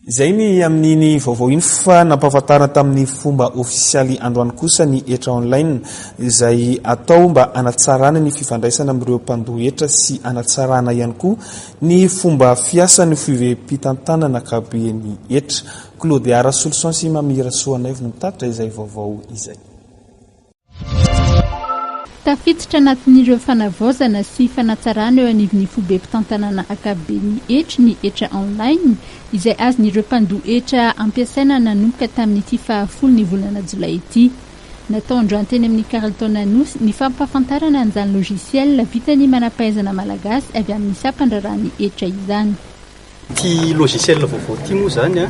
Izay ny amin'iny vaovao iny fa nampahafantarina tamin'ny fomba ofisialy androany kosa ny hetra online izay atao mba hanatsarana ny fifandraisana amin'ireo mpandoa hetra sy hanatsarana ihany koa ny fomba fiasan'ny foibem-pitantanana ankapoben'ny hetra. Claudia Rasoloson sy Mamy Rasoanaivo no mitatitra izay vaovao izay. Tafiditra anatin'ireo fanavaozana sy fanatsarana eo anivon'ny foibem-pitantanana ankapoben'ny hetra ny hetra online izay azon'ireo mpandoa hetra ampiasaina nanomboka tamin'ity fahafolo ny volana jolay ity. Natao androany teny amin'ny Carlton Anosy ny fampahafantarana an'izany logiciel vitan'ny manam-pahaizana malagasy avy amin'ny sampan-draharahan'ny hetra izany. Ity logiciel vaovao ity moa izany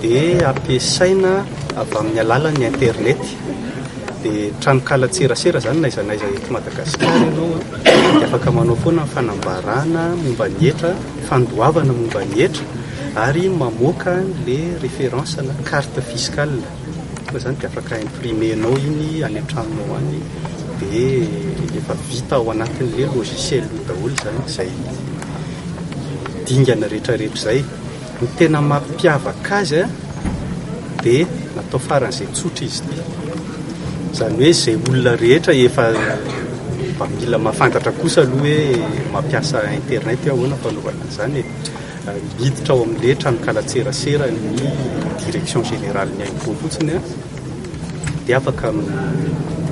dia ampiasaina avy amin'ny alalan'ny internet. Dia tranokalan-tserasera izany na aiza na aiza eto Madagasikara ianao dia afaka manao foana ny fanambarana momba ny hetra, fandoavana momba ny hetra ary mamoaka an'ilay référence na carte fiscale. Tonga izany dia afaka imprimer-nao iny any an-tranonao any dia efa vita ao anatin'ilay logiciel io daholo izany izay dingana rehetrarehetra izay. Ny tena mampiavaka azy dia natao faran'izay tsotra izy ity. Izany hoe izay olona rehetra efa mba mila mahafantatra kosa aloha hoe mampiasa internet hoe ahoana fanaovana an'izany e. Miditra ao amin'ilay tranokalan-tserasera ny direction générale ny impôt fotsiny dia afaka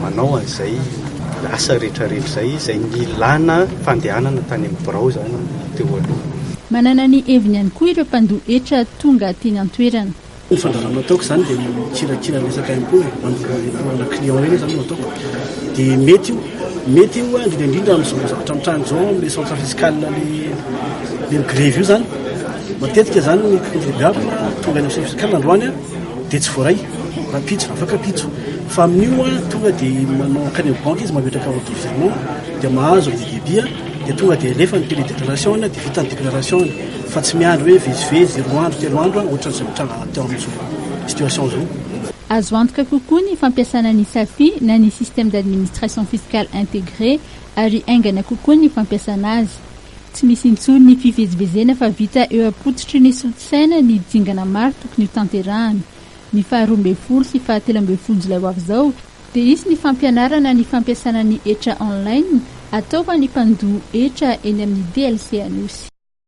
manao an'izay asa rehetrarehetra izay, izay nilana fandehanana tany amin'ny birao izany teo aloha. Manana ny heviny ihany koa ireo mpandoa hetra tonga teny an-toerana. Ny fandrarana ataoko izany dia ny mikirakira ny resaka impot e, mandoa impot ana client ireny izany no ataoko. Dia mety io, mety io indrindra indrindra amin'izao zavatra mitranga izao amin'ilay centre fiscal le le migrevy io izany. Matetika izany ny contribuable tonga any amin'ny centre fiscal androany dia tsy voaray rahampitso, afaka ampitso. Fa amin'io tonga dia manao mankany amin'ny banky izy mametraka ordre de virement dia mahazo ny débit dia tonga dia alefa ny télédéclaration dia vita ny déclaration. Fa tsy miandry hoe vezivezy roa andro telo andro ohatran'izay mitranga teo amin'izao situation izao. Azo antoka kokoa ny fampiasana ny SAFI na ny Système d'Administration Fiscale Intégré ary haingana kokoa ny fampiasana azy. Tsy misy intsony ny fivezivezena fa vita eo am-pototry ny solosaina ny dingana maro tokony hotanterahana. Ny faha 12 sy faha 13 jolay ho avy izao dia hisy ny fampianarana ny fampiasana ny hetra online atao ho an'ny mpandoa hetra eny amin'ny DLC Anosy.